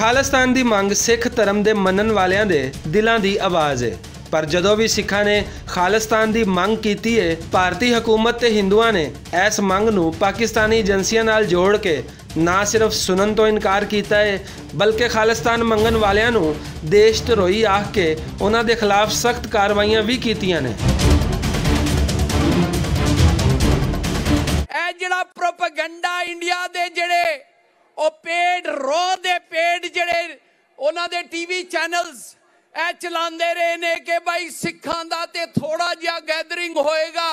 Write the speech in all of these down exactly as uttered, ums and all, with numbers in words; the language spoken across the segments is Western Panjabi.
خالستان دی منگ سکھ دھرم دے منن والیاں دے دلاں دی آواز ہے۔ پر جدوں وی سکھاں نے خالستان دی منگ کیتی ہے، بھارتی حکومت تے ہندوؤں نے ایس منگ نوں پاکستانی ایجنسیاں نال جوڑ کے نہ صرف سنن توں انکار کیتا ہے، بلکہ خالستان منگن والیاں نوں دیش تروئی آکھ کے انہاں دے خلاف سخت کارروائیاں وی کیتیاں نے۔ اے جڑا پروپیگنڈا انڈیا دے جڑے او پیڈ رو دے پیڈ جڑے انہاں دے ٹی وی چینلز اے چلاندے رہے نے کہ بھائی سکھاں دا تے تھوڑا جہا گیدرنگ ہوئے گا،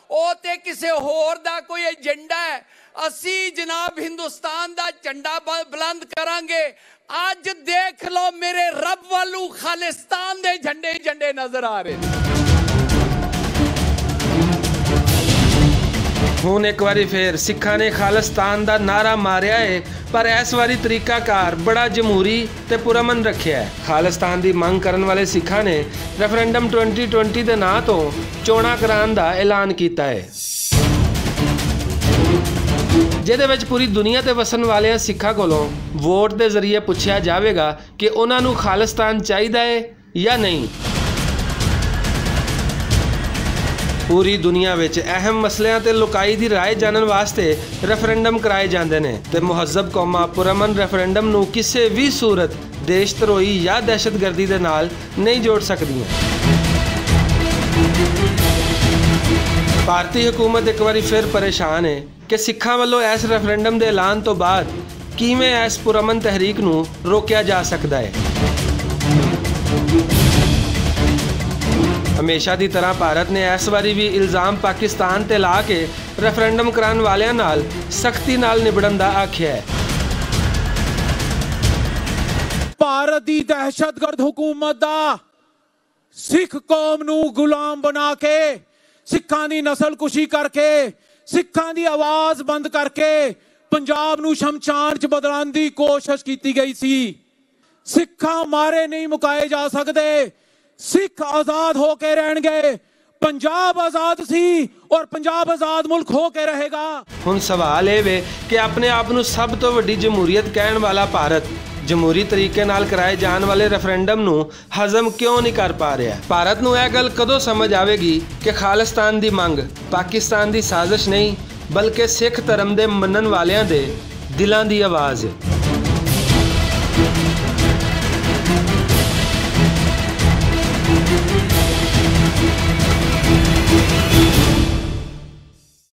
او تے کسے ہور دا کوئی ایجنڈا ہے۔ اسی جناب ہندوستان دا جھنڈا ب-، بلند کرانگے۔ اج دیکھ لو میرے رب والوں خالستان دے جھنڈے جھنڈے نظر آ رہے۔ ہن اک واری فیر سکھاں نے خالستان دا نعرہ ماریا ہے، پر اس واری طریقہ کار بڑا جمہوری تے پرامن رکھیا ہے۔ خالستان دی منگ کرن والے سکھاں نے ریفرنڈم ٹوئنٹی ٹوئنٹی دے ناں توں چوناں کران دا اعلان کیتا ہے، جہدے وچ پوری دنیا تے وسن والے سکھاں کولوں ووٹ دے ذریعے پچھیا جاوے گا کہ انہاں نوں خالستان چاہیدا ہے یا نہیں۔ پوری دنیا وچ اہم مسئلیاں تے لوکائی دی رائے جانن واسطے ریفرنڈم کرائے جاندے نے، تے مہذب قوماں پرامن ریفرنڈم نوں کسے وی صورت دیش تروئی یا دہشت گردی دے نال نہیں جوڑ سکدیاں۔ بھارتی حکومت اک واری فیر پریشان ہے کہ سکھاں ولوں ایس ریفرنڈم دے اعلان توں بعد کیویں ایس پرامن تحریک نوں روکیا جا سکدا ہے۔ ہمیشہ دی طرح بھارت نے ایس واری وی الزام پاکستان تے لا کے ریفرنڈم کران والیاں نال سختی نال نبڑن دا آکھیا ہے۔ بھارت دی دہشت گرد حکومت دا سکھ قوم نوں غلام بنا کے، سکھاں دی نسل کشی کر کے، سکھاں دی آواز بند کر کے پنجاب نوں شمشان چ بدلان دی کوشش کیتی گئی سی۔ سکھاں مارے نہیں مکائے جا سکدے۔ سکھ آزاد ہو کے رہن گے۔ پنجاب آزاد سی اور پنجاب آزاد ملک ہو کے رہے گا۔ ہن سوال اے وے کہ اپنے آپ نوں سب توں وڈی جمہوریت کہن والا بھارت جمہوری طریقے نال کرائے جان والے ریفرنڈم نوں ہضم کیوں نہیں کر پا رہیا؟ بھارت نوں اے گل کدوں سمجھ آوے گی کہ خالستان دی منگ پاکستان دی سازش نہیں، بلکہ سکھ دھرم دے منن والیاں دے دلاں دی آواز ہے۔